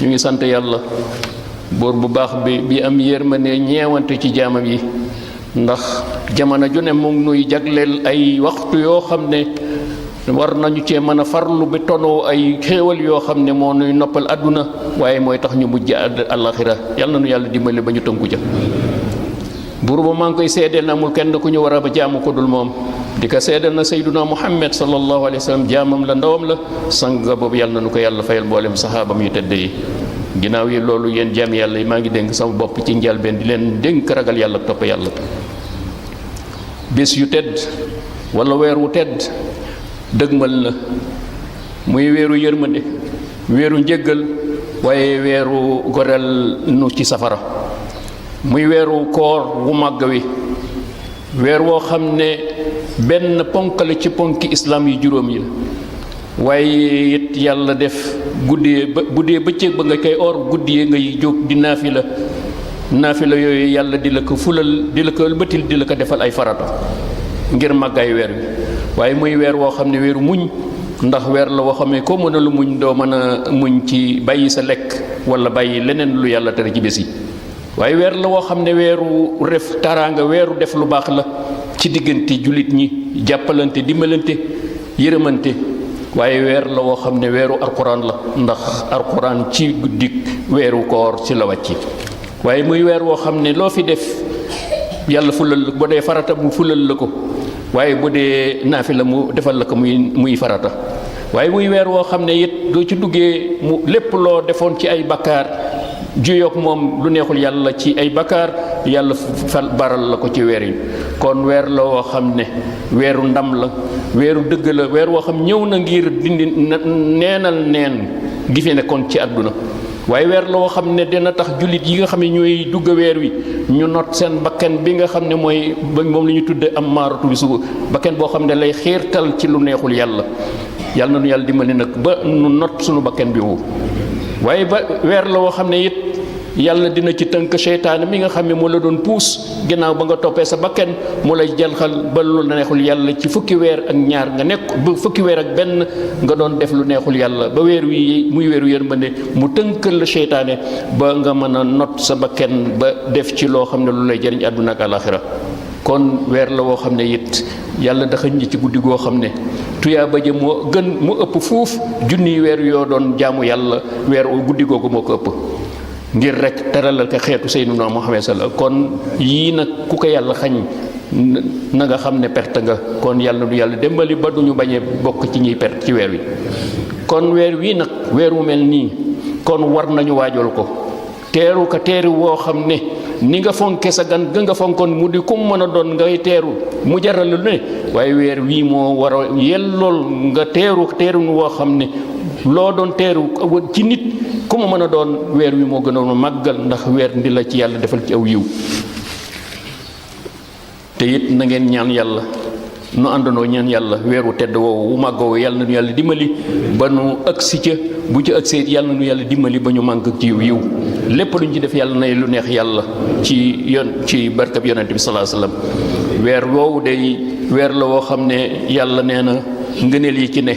ñu ngi sant yàlla buur bu baax bi am yërmande ñeewante ci jaamam yi, ndax jamono ju ne mu ngi nuy jagleel ay waxtu yoo xam ne war nañu cee mën a farlu ba tonoo ay xéewal yoo xam ne moo nuy noppal àdduna waaye mooy tax ñu mujj àllaxira. yàlla na nu yàlla dimbali ba ñu tënku ca. buur ba maa ngi koy seedeel na amul kenn ku ñu war a jaamu ko dul moom, di ko seedeel na sayduna muhammad sallallahu alayhi wa sallam jaamam la ndawam la sang boobu. yàlla na nu ko yàlla fayal mboolem saxaabam yu tedd yi. ginnaaw yi loolu yéen jaam yàlla yi maa ngi dénk sama bopp ci njëlbéen di leen dénk ragal yàlla topp yàlla. bés yu tedd wala weer wu tedd dëgmal na, muy weeru yërmande, weeru njëggal, waaye weeru goreel nu ci safara. muy weeru koor wu màgg wi, weer woo xam ne benn ponk la ci ponki islaam yi juróom yi la. waaye it yàlla def guddee bëccëg ba nga koy or, guddee ngay jóg di naafila yooyu yàlla di la ko fulal, di la ko ëlbatil, di la ko defal ay farata ngir màggaay weer wi. waaye muy weer woo xam ne weeru muñ, ndax weer la woo xam ne ko mën a lu muñ doo mën a muñ ci bàyyi sa lekk wala bàyyi leneen lu yàlla tere ci bés yi. waaye weer la woo xam ne weeru ref taraanga, weeru def lu baax la ci diggante jullit ñi, jàppalante, dimbalante, yërëmante. waaye weer la woo xam ne weeru alquran la, ndax alquran ci guddik weeru koor ci la wàcc. waaye muy weer woo xam ne loo fi def yàlla fulal la, bu dee farata mu fulal la ko, waaye bu dee naafila mu defal la ko muy farata. waaye muy weer woo xam ne it doo ci duggee mu lépp loo defoon ci ay bakkaar juyoog moom lu neexul yàlla ci ay bakkaar, yàlla fal baral la ko ci weer yi. kon weer la woo xam ne weeru ndam la, weeru dëgg la, weer woo xam ñëw na ngir dindi neenal neen gi fi nekkoon ci àdduna. waaye weer la woo xam ne dina tax jullit yi nga xam ne ñooy dugg weer wi ñu not seen bakken bi nga xam ne mooy moom la ñu tudde am maaratu bi suba, bakken boo xam ne lay xiirtal ci lu neexul yàlla. yàlla na nu yàlla dimbali nag ba nu not sunu bakken bi wu. waaye ba weer la woo xam ne it yàlla dina ci tënk seytaane mi nga xam ne moo la doon puus ginnaaw ba nga toppee sa bakken mu lay jalxal ba lu neexul yàlla ci fukki weer ak ñaar nga nekk ba fukki weer ak benn nga doon def lu neexul yàlla ba weer wi muy weeru yërmande mu tënkal la seytaane ba nga mën a not sa bakken ba def ci loo xam ne lu lay jëriñ àdduna ak àlaxira. kon weer la woo xam ne it yàlla daxañ ñi ci guddi goo xam ne tuyaa ba jë moo gën mu ëpp fuuf junniy weer yoo doon jaamu yàlla, weer guddi googu moo ko ëpp ngir rek teralal ko xeetu Seydina Muhammad sallallahu. kon yii nag ku ko yàlla xañ na nga xam ne perte nga. kon yàlla du yàlla dimbali ba duñu bañee bokk ci ñuy perte ci weer wi. kon weer wii nag weer wu mel nii kon war nañu waajal ko, teeru ko teeru woo xam ne ni nga fonke sa gan ga nga fonkoon mu di kum mën a doon ngay teeru mu jaral lu ne, waaye weer wii moo war a yellool nga teeru woo xam ne loo doon teeru ci nit ku mu mën a doon weer wi moo gënoon a màggal, ndax weer ndi la ci yàlla defal ci aw yiw. te it na ngeen ñaan yàlla, nu àndandoo ñaan yàlla weeru tedd woowu wu màgg woowu yàlla na nu yàlla dimbali ba nu agsi ca, bu ci agsee yàlla na nu yàlla dimbali ba ñu màgg ci yiw. lépp luñ ci def yàlla na lu neex yàlla ci barkab yonent bi sallallahu alayhi wasallam. weer woowu day weer la woo xam ne yàlla nee na ngëneel yi ci ne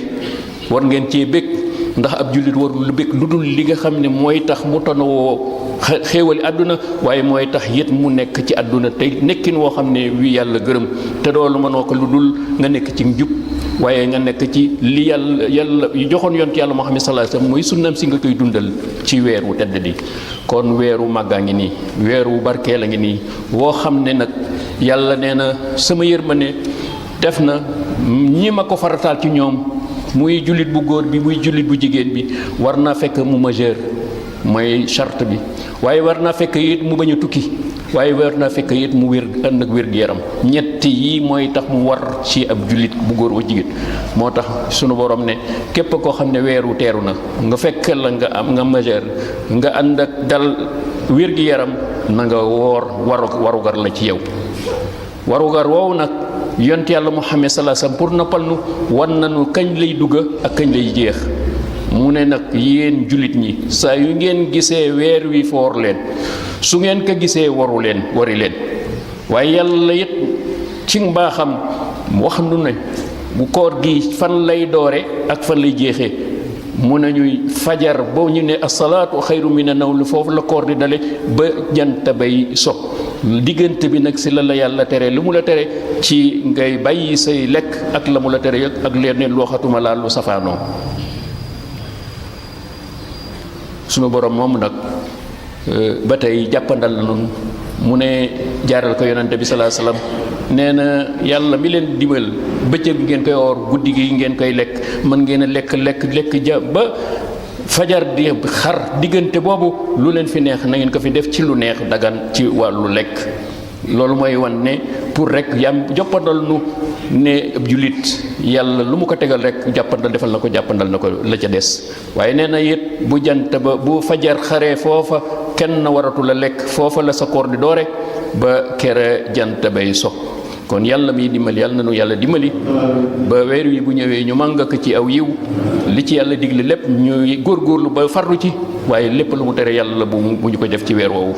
war ngeen cee bég, ndax ab jullit warul lu bég lu dul li nga xam ne mooy tax mu tonawoo xéewali àdduna, waaye mooy tax it mu nekk ci àdduna te nekkin woo xam ne wi yàlla gërëm. te loolu mënoo ko lu dul nga nekk ci njub, waaye nga nekk ci li yàlla joxoon yonent yàlla Muhammad sallallahu alayhi wasallam mooy sunnam si nga koy dundal ci weer wu tedd di. kon weeru màggaa ngi nii, weeru barkeel a ngi nii woo xam ne nag yàlla nee na sama yërmande def na ñi ma ko farataal ci ñoom, muy jullit bu góor bi muy jullit bu jigéen bi, war naa fekk mu majeur mooy charte bi, waaye war naa fekk it mu bañ a tukki, waaye war naa fekk it mu wér ànd ak wér gu yaram. ñett yi mooy tax mu war ci ab jullit bu góor wa jigéen. moo tax sunu borom ne képp koo xam ne weeru teeru na nga fekk la nga majeur nga ànd ak dal wér gu yaram na nga woor, warugar la ci yow. warugar woowu nag yonent yàlla Muhammad sallallahu alayhi wasallam pour noppal nu wan nañu kañ lay dugg ak kañ lay jeex. mu ne nag yéen jullit ñi saa yu ngeen gisee weer wi foor leen, su ngeen ko gisee wari leen. waaye yàlla it ci mbaaxam wax nu ne bu koor gi fan lay doore ak fan lay jeexee. mu nañuy fajar boo ñu ne asalaatu xayru mina nawm foofu la koor di dale ba jant bay so diggante bi nag si la yàlla tere lu mu la tere ci ngay bàyyi say lekk ak la mu la tere ak leneen loo xatuma laal lu safaanoo sunu borom moom nag ba tey jàppandal na noonu mu ne jaaral ko yonante bi salaa salaam nee na yàlla mi leen dimbal bëccëg bi ngeen koy woor guddi gi ngeen koy lekk mën ngeen a lekk ja ba fajar di xar diggante boobu lu leen fi neex na ngeen ko fi def ci lu neex dagan ci wàllu lekk loolu mooy wan ne pour rek yam joppandal nu ne ab jullit yàlla lu mu ko tegal rek jàppandal defal na ko jàppandal na ko la ca des waaye nee na it bu jant ba bu fajar xaree foofa kenn waratu la lekk foofa la sa koor di doore ba kere jant bay so kon yàlla mi dimbali yàlla na nu yàlla dimbali ba weer wi bu ñëwee ñu màng ko ci aw yiw li ci yàlla digle lépp ñuy góorgóorlu ba farlu ci waaye lépp lu mu tere yàlla bu ñu ko def ci weer woowu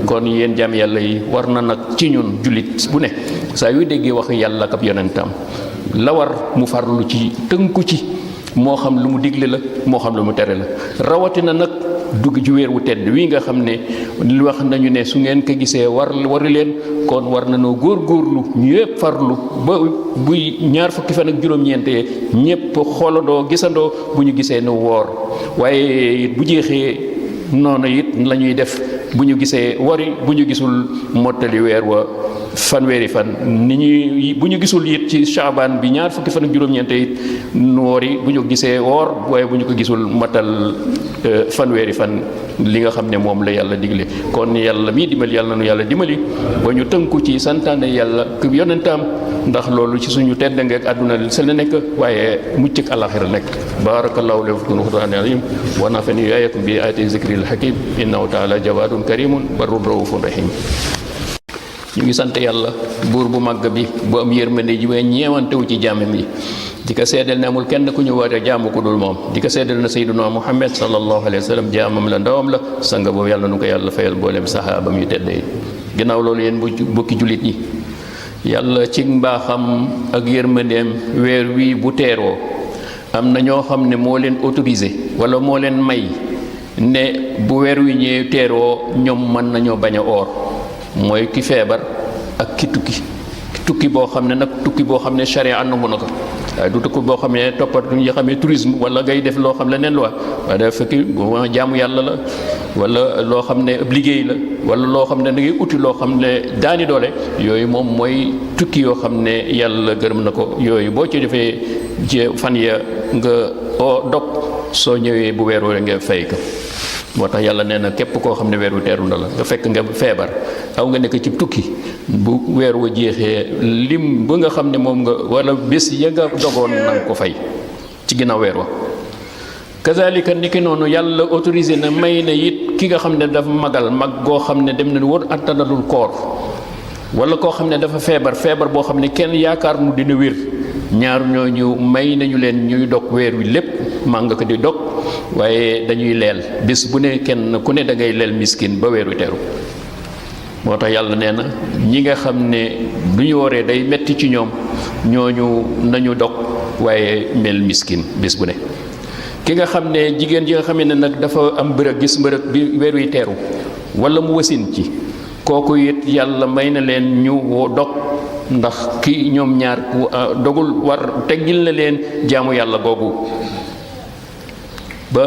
kon yéen jaam yàlla yi war na nag ci ñun jullit bu ne saa yu déggee wax yàlla ak yonentam la war mu farlu ci tënku ci moo xam lu mu digle la moo xam lu mu tere la rawatina nag dugg ci weer wu tedd wi nga xam ne wax nañu ne su ngeen ko gisee wari leen kon war na noo góorgóorlu ñëpp farlu ba buy ñaar fukki fan ak juróom-ñeentee ñëpp xoolandoo gisandoo bu ñu gisee nu woor waaye bu jeexee noonu it la ñuy def bu ñu gisee wari bu ñu gisul mottali weer wa fanweeri fan ni ñuy bu ñu gisul it ci Shaabaan bi ñaar fukki fan ak juróom-ñeente it nu wori bu ñu gisee woor waaye bu ñu ko gisul matal fanweeri fan li nga xam ne moom la yàlla digle kon yàlla mii dimbali yàlla na nu yàlla dimbali ba ñu tënku ci santaane yàlla ak yonentam ndax loolu ci suñu tedd nga ak àdduna sa la nekk waaye mucc ak alaxira nekk barakallahu lakum wa qur'anil azim wa nafani ayakum bi ayati zikril hakim innahu ta'ala jawadun karimun barrun raufun rahim ñu ngi sant yàlla buur bu màgg bi bu am yërmande ji ñeewantewu ci jaamam yi di ko seedal ne amul kenn ku ñu war a jaamu ku dul moom di ko seedal na sayyiduna Muhammad sallallahu alayhi wa sallam jaamam la ndawam la sanga boobu yàlla nu ko yàlla fayal mboolem sahaabam yu tedd yi ginnaaw loolu yéen bokki jullit yi yàlla ci mbaaxam ak yërmandeem weer wii bu teeroo am na ñoo xam ne moo leen autorisé wala moo leen may ne bu weer wi ñëwee teeroo ñoom mën nañoo bañ a oor mooy ki feebar ak ki tukki boo xam ne nag tukki boo xam ne charia nangu na ko waaye du tukki boo xam ne toppatu ñu xamee tourisme wala ngay def loo xam ne neen loi waaye dafa fekki jaamu yàlla la wala loo xam ne ab liggéey la wala loo xam ne da ngay uti loo xam ne daani doole yooyu moom mooy tukki yoo xam ne yàlla gërëm na ko yooyu boo ci defee fan ya nga dog soo ñëwee bu weer wala nga fay ko moo tax yàlla nee na képp koo xam ne weer wu teeru na la nga fekk nga feebar aw nga nekk ci tukki bu weer wa jeexee lim ba nga xam ne moom nga wala bés ya nga dogoon na nga ko fay ci ginnaaw weer wa kazalika niki noonu yàlla autorisé na may na it ki nga xam ne dafa mag goo xam ne dem na wër attanadul koor wala koo xam ne dafa feebar boo xam ne kenn yaakaar mu dina wér ñaar ñooñu may nañu leen ñuy dog weer wi lépp maa nga ko di dog waaye dañuy leel bés bu ne kenn ku ne da ngay leel miskin ba weer wi teru moo tax yàlla nee na ñi nga xam ne du ñu waree day metti ci ñoom ñooñu nañu dog waaye mel miskin bés bu ne ki nga xam ne jigéen ji nga xam ne nag dafa am bërëg gis mbërëg bi weer wi teeru wala mu wasin ci kooku it yàlla may na leen ñu dog ndax ki ñoom ñaar ku dogul war teggil na leen jaamu yàlla googu ba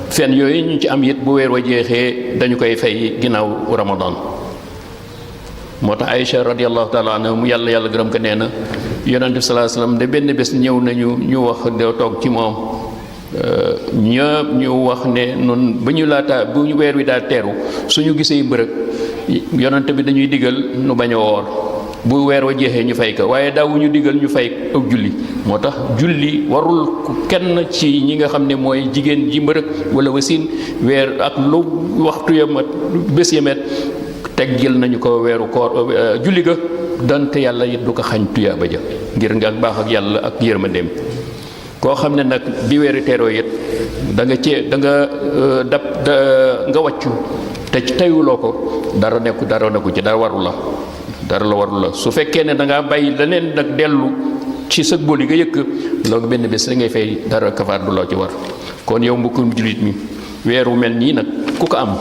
fen yooyu ñu ci am it bu weer wa jeexee dañu koy fay ginnaaw ramadan moo tax Aïcha radiyallahu taala anha mu yàlla gërëm ko nee na yonent bi sallallahu alayhi wasallam de benn bés ñëw nañu ñu wax de toog ci moom ñëpp ñu wax ne noonu ba ñu laata bu ñu weer wi daal teeru suñu gisee mbërëg yonent bi dañuy digal nu bañ a woor bu weer wa jeexee ñu fay ko waaye daawuñu digal ñu fay ak julli moo tax julli warul kenn ci ñi nga xam ne mooy jigéen ji mbërëg wala wasin weer ak lu waxtu yamat bés yamet teggil nañu ko weeru koor julli ga donte yàlla it du ko xañ tuyaaba ja ngir nga baax ak yàlla ak yërmandeem koo xam ne nag bi weeri teeroo it da nga nga wàccu te teyuloo ko dara nekku ci dara waru la su fekkee ne da ngaa bàyyi leneen nag dellu ci sa boli nga yëkk loolu benn bés da ngay fay dara kafaar du loo ci war kon yow mbokkum jullit mi weeru mel nii nag ku ko am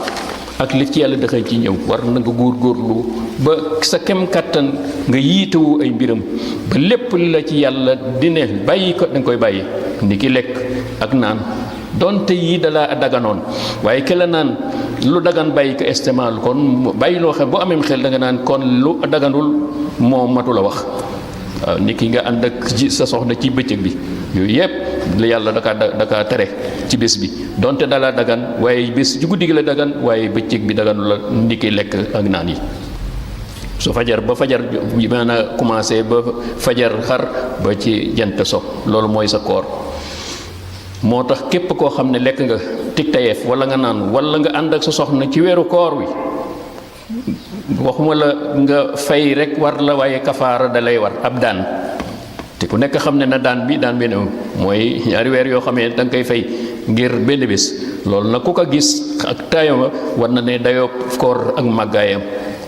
ak li ci yàlla dëxëñ ci ñëw war na nga góorgóorlu ba sa kem kàttan nga yiitewu ay mbiram ba lépp li la ci yàlla di ne bàyyi ko danga koy bàyyi ni ki lekk ak naan donte yii dalaa daganoon waaye ke la naan lu dagan bàyyi ko istimaal kon bàyyi loo xam boo amee xel da nga naan kon lu daganul moo matu la wax waaw ni ki nga ànd ak sa soxna ci bëccëg bi yooyu yëpp la yàlla dakaa tere ci bés bi donte dalaa dagan waaye bés ci guddi gi la dagan waaye bëccëg bi daganu la ni ki lekk ak naan yi su fajar ba fajar bi maanaam commencé ba fajar xar ba ci jant so loolu mooy sa koor moo tax képp koo xam ne lekk nga tig tayeef wala nga naan wala nga ànd ak sa soxna ci weeru koor wi waxuma la nga fay rek war la waaye kafaara da lay war ab daan te ku nekk xam ne na daan bi ne mooy ñaari weer yoo xamee da nga koy fay ngir benn bés loolu nag ku ko gis ak taayama war na ne dayoo koor ak màggaayam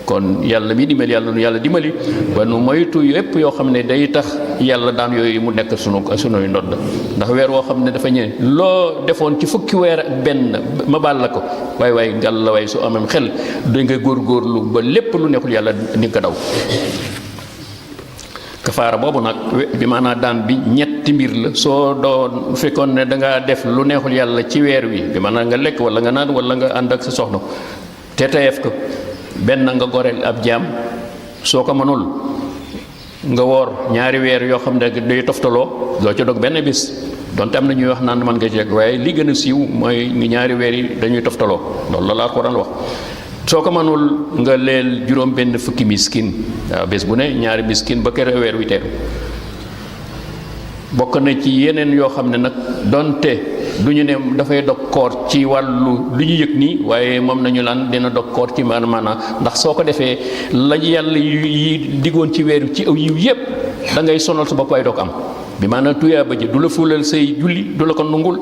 kon yàlla mi dimbali yàlla nu yàlla dimbali ba nu moytu yépp yoo xam ne day tax yàlla daan yooyu mu nekk sunuy ndodd ndax weer woo xam ne dafa ñëw loo defoon ci fukki weer ak benn ma baal la ko waaye ngal la waaye su amee xel da nga góorgóorlu ba lépp lu neexul yàlla di nga ko daw kafaara boobu nag bi maanaam daan bi ñetti mbir la soo doon fekkoon ne da ngaa def lu neexul yàlla ci weer wi bi maanaam nga lekk wala nga naan wala nga ànd ak sa soxna te tayef ko benn nga goreel ab jaam soo ko mënul nga woor ñaari weer yoo xam ne day toftaloo doo ca dog benn bis donte am na ñuy wax naan mën nga ci waaye li gën a siiw mooy ñaari weer yi dañuy toftaloo loolu la Alxuraan wax soo ko mënul nga leel juróom benn fukki miskin waaw bés bu ne ñaari miskin ba kere weer wi teeru bokk na ci yeneen yoo xam ne nag donte du ñu ne dafay dog koor ci wàllu lu ñu yëg nii waaye moom nañu laan dina dog koor ci maanaam ndax soo ko defee la yàlla yi diggoon ci weeru ci aw yiw yépp da ngay sonal sa bopp waaye doo ko am bi maanaam tuyaaba ji du la fulal say julli du la ko nungul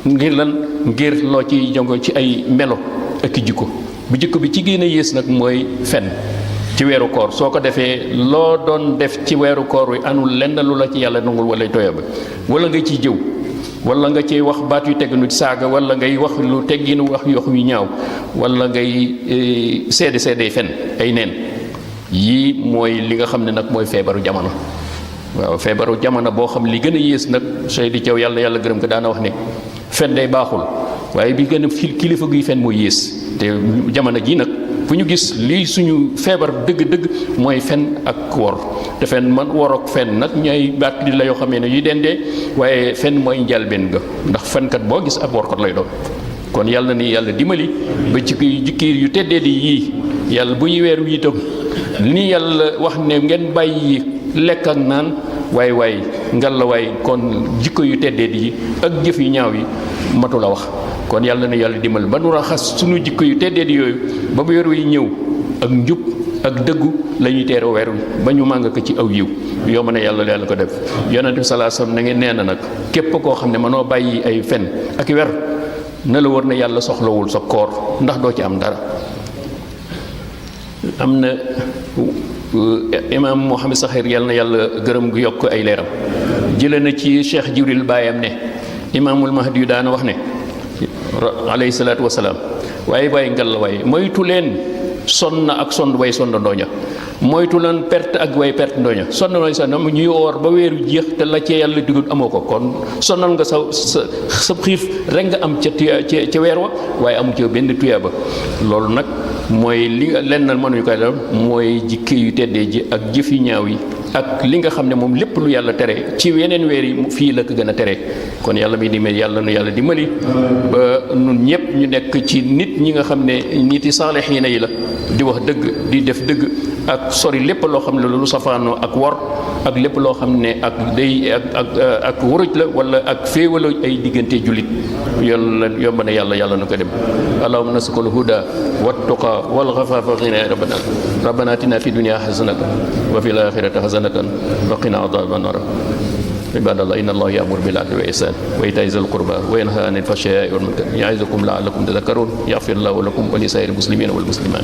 ngir lan ngir loo ci jongo ci ay melo ak jikko bu jikko bi ci gën a yées nag mooy fen ci weeru koor soo ko defee loo doon def ci weeru koor wi anul lenn lu la ci yàlla nungul wala tuyaaba wala nga ciy jëw wala nga ciy wax baat yu tegginu saaga wala ngay wax lu tegginu wax yox yu ñaaw wala ngay seede fen ay neen yii mooy li nga xam ne nag mooy feebaru jamono waaw feebaru jamono boo xam li gën a yées nag Seydi Thiaw yàlla gërëm ko daana wax ne fen day baaxul waaye bi gën a kilifa guy fen mooy yées te jamono ji nag fu ñu gis lii suñu feebar dëgg-dëgg mooy fen ak wor te fen man wor ak fen nag ñooy baat li la yoo xamee ne yu dendee waaye fen mooy njalbeen ga ndax fenkat boo gis ab workat lay doon kon yàlla ni yàlla dimbali ba jikki yu teddee di yii yàlla bu ñu weer wi itam ni yàlla wax ne ngeen bàyyi lekk ak naan waay ngal la waay kon jikko yu teddee di yi ak jëf yu ñaaw yi matu la wax kon yàlla na yàlla dimbal ba nu raxas suñu jikko yu teddee di yooyu ba bu weer wi ñëw ak njub ak dëggu la ñuy teeroo weer wi ba ñu màng ko ci aw yiw yomb na yàlla ko def yonent bi sallallahu alayhi wasallam na ngeen nee na nag képp koo xam ne mënoo bàyyi ay fen ak wer na la war na yàlla soxlawul sa koor ndax doo ci am dara am na imaam Muhammad Saxir yàlla na yàlla gërëm gu yokk ay leeram jële na ci Cheikh Jibril baayam ne imaamul Mahdi yu daana wax ne alayhi salaatu wasalaam waaye ngal la waaye moytu leen sonn ak sonn way sonn ndooña moytu leen perte ak way perte ndooña sonn way sonn ñuy woor ba weeru jeex te la cee yàlla digul amoo ko kon sonnal nga sa xiif rek nga am ca weer wa waaye amu ca benn tuyaaba loolu nag mooy li nga lenn mënuñu koy def mooy jikki yu teddee ji ak jëf yu ñaaw yi ak li nga xam ne moom lépp lu yàlla tere ci yeneen weer yi fii la ko gën a tere kon yàlla mi dimbali yàlla nu yàlla dimbali ba nun ñëpp ñu nekk ci nit ñi nga xam ne nit yi saalixiina yi la di wax dëgg di def dëgg ak sori lépp loo xam ne lu safaanoo ak wor ak lépp loo xam ne ak day ak wuruj la wala ak féewala ay diggante jullit yàlla yomb na yàlla na ko dem allahumma nas'aluka al-huda wat-tuqa wal-'afafa ghina ya rabbana atina fi dunya hasanatan wa fil akhirati hasanatan wa qina adhaban nar ibadallah inna allaha ya'muru bil 'adli wal ihsan wa ita'i dhil qurba wa yanha 'anil fahsha'i wal munkar ya'izukum la'allakum tadhakkarun yaghfir Allahu lakum wa li sa'iril muslimina wal muslimat